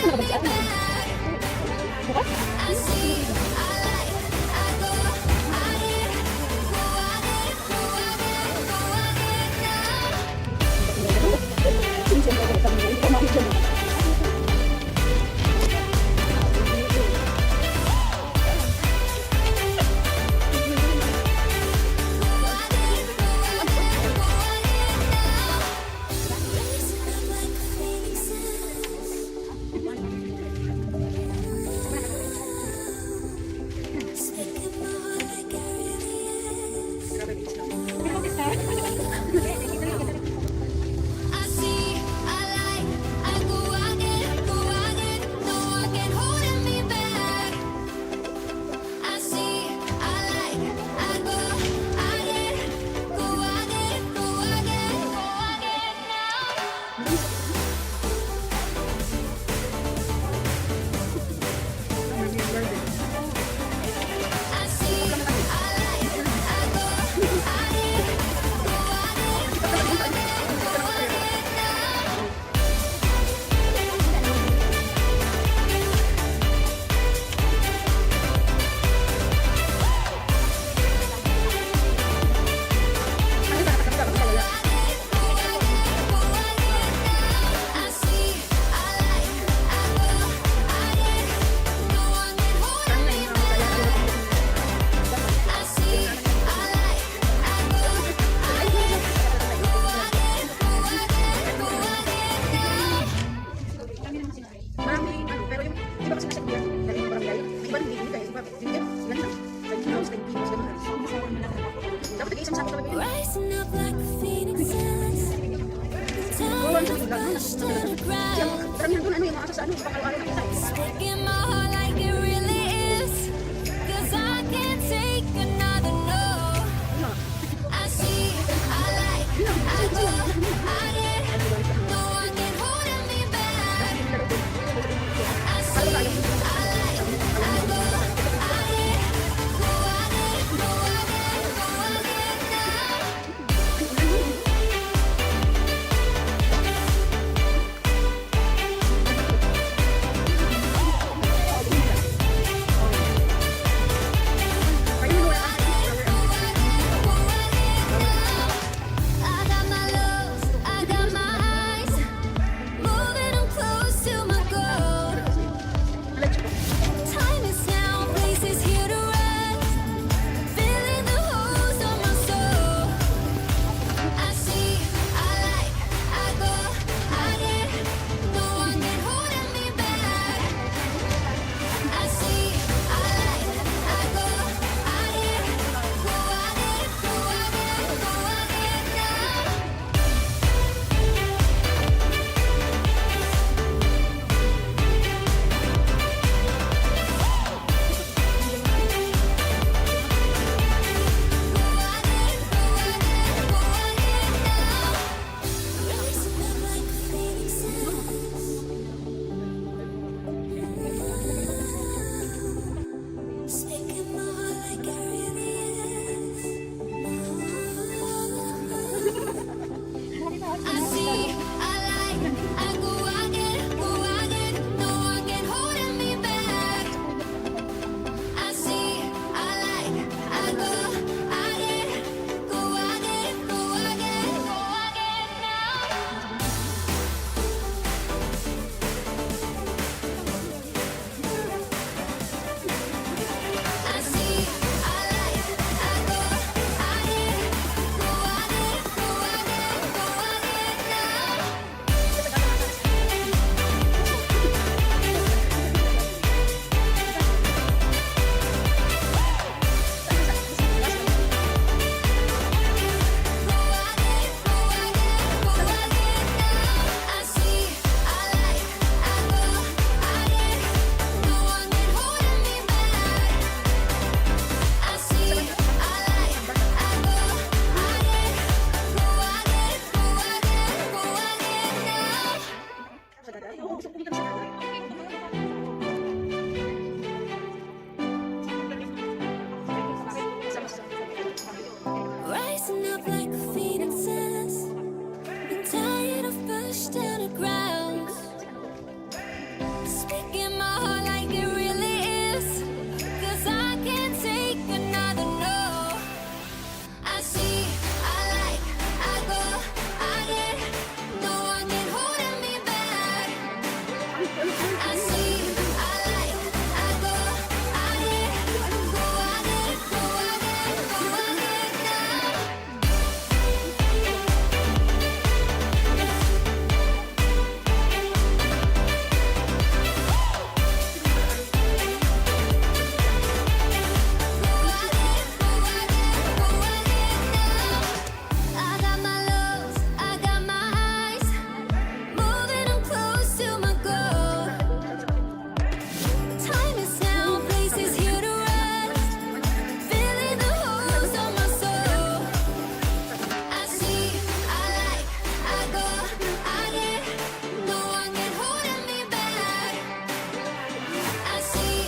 Me back. I see, I like, I go, I get, who I get, who I get, who I get now. Who I get, who I get, who I get now. Raising up like a phoenix. Speaking my heart like it really is. I see, I like, I go, I get, who I get, no one can holding me back. I see, I like, I go, I get, who I get, who I get, who I get now. I see, I like, I go, I get, who I get, who I get, who I get now. I see, I like, I go, I get, no one can hold me back. I see, I like, I go, I get, who I get, who I get, who I get now. Marami, ano, pero yung iba kasi nasa gobyerno, dahil yung barangay, may iba hindi, hindi kaya, iba, hindi, ganun lang. 10 kilos, 10 kilos, ganun lang. Dapat nag-iisang sako talaga yun. Rising up like a phoenix. Oo, ang Time sakit lang. pushed to the Kasi ang ground. karamihan doon, ano, yung mga asa sa ano, sa pang-araw-araw nakita eh. Speaking my heart like it really is. 'Cause I can't take another no. Ano, I see, I like, I go, I get, no one can holding me back. I see, I like, I go, I get, who I get, who I get, who I get now. Speaking my heart like it really is. 'Cause I can't take another no. I see, I like, I go, I get. No one can holding me back. I see, I like, I go, I get. Go, I get, go, I get, go, I get now. Go, I get, go, I get, go, I get now. I got my lows, I got my highs. Moving, I'm close to my goal. Time is now, place is here to rest. Feeling the holes on my soul. I see, I like, I go, I get. No one can holding me back. I see,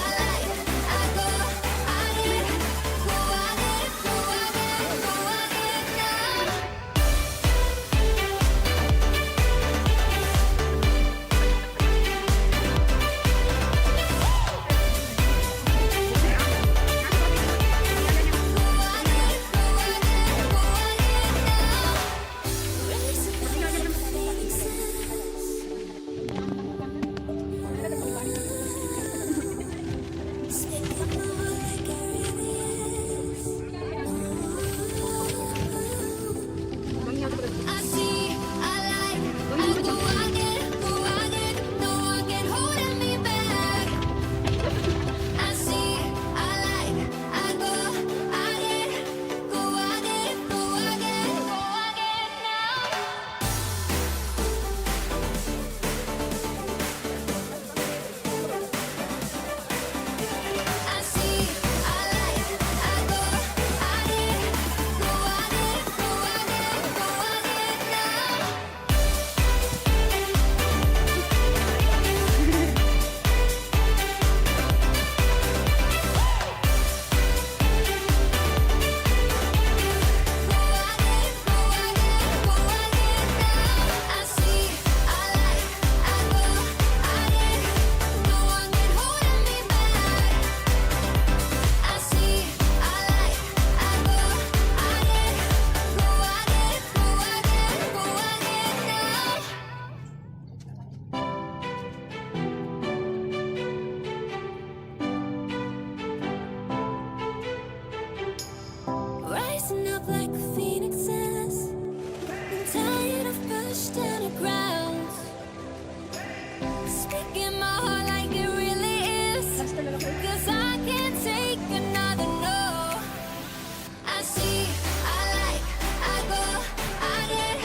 I like, I go, I get. Go, I get, go, I get, go, I get now. Go, I get, go, I get, go, I get now. Raise up like a phoenixes. Speaking my heart like it really is. I see, I like, I go, I get, go, I get. No one can holding me back. I see, I like, I go, I get, go, I get, go, I get, go, I get now. I see, I like, I go, I get, go, I get, go, I get, go, I get now. Go, I get, go, I get, go, I get now. I see, I like, I go, I get. No one can holding me back. I see, I like, I go, I get. Go, I get, go, I get, go, I get now. Rising up like a phoenixes. I'm tired of pushed down the ground. Speaking my heart like it really is. 'Cause I can't take another no. I see, I like, I go, I get.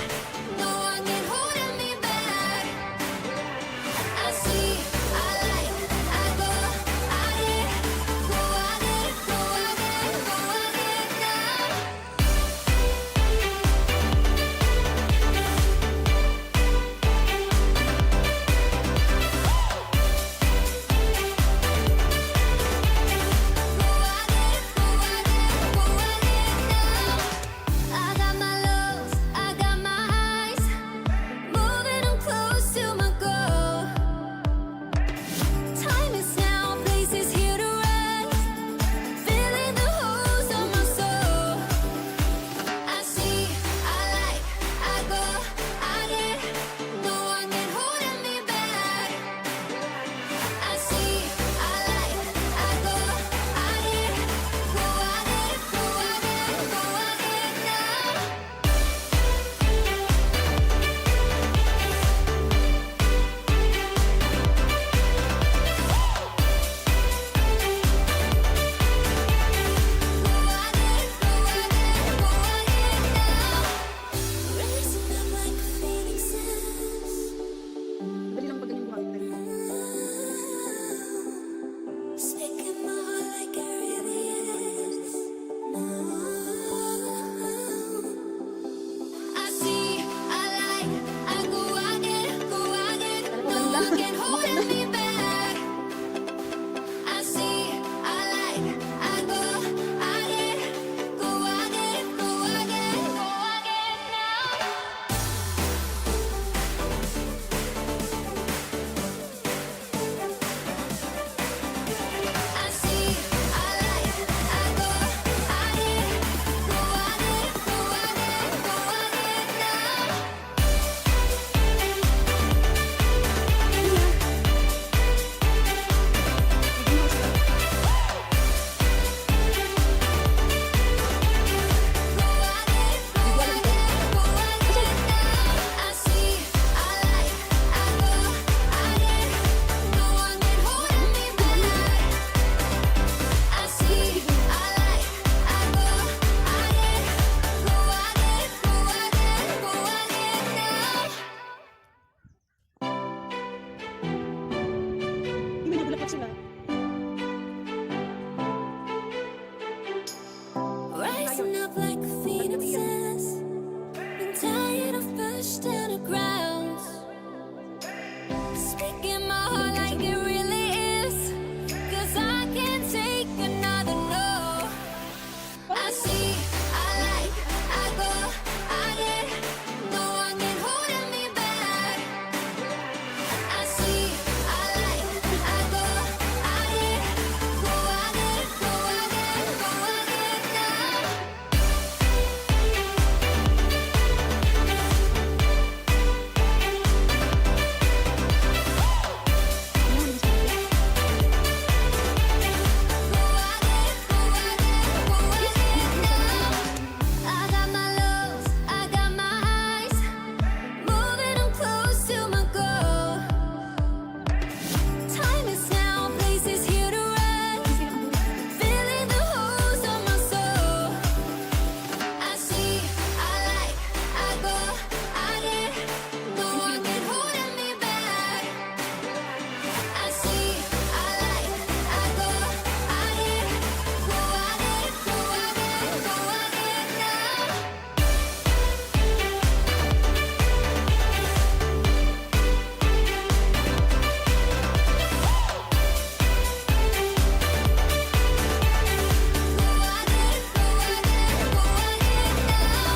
No one can holding me back. I see, I like, I go, I get. Go, I get, go, I get, go, I get now. Cute sila. Rising up like a phoenixes. Been tired of pushed to the ground. Speaking my heart like it really is. 'Cause I can't take another no. I see, I like, I go, I get. No one can holding me back. I see, I like, I go, I get. Go, I get, go, I get, go, I get now. Go, I get, go, I get, go, I get now. I got my lows, I got my highs. Moving on close to my goal. Time is now, place is here to rest. Feeling the holes on my soul. I see, I like, I go, I get. No one can holding me back. I see, I like, I go, I get. Go, I get, go, I get, go, I get now. Go, I get, go, I get, go, I get now.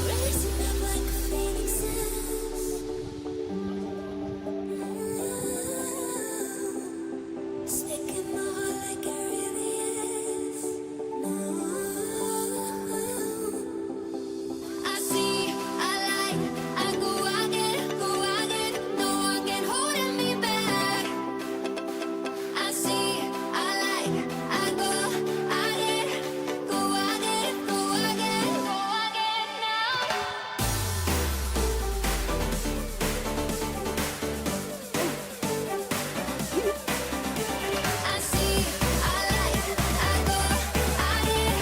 Rising up like a phoenixes. Speaking my heart like it really is. No. I see, I like, I go, I get, go, I get. No one can holding me back. I see, I like, I go, I get, go, I get, go, I get, go, I get now. I see, I like, I go, I get,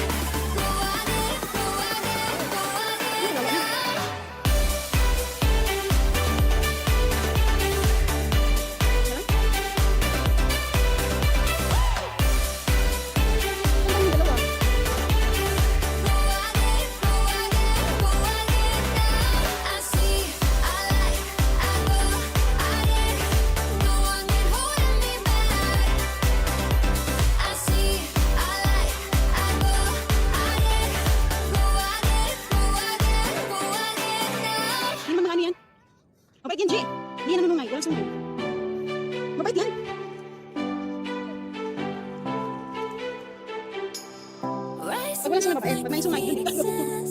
go, I get, go, I get, go, I get now. Ang daming dalawa. Go, I get, go, I get, go, I get now. I see, I like, I go, I get. No one can holding me back. I see, I like, I go, I get. Go, I get, go, I get, go, I get now. Hindi naman mga ano yan. Mabait yan, G. Hindi yan nanunungay. Walang sungay. Mabait yan. Rising Pag walang sungay, up mabait. like Pag may sungay, a yun. phoenixes.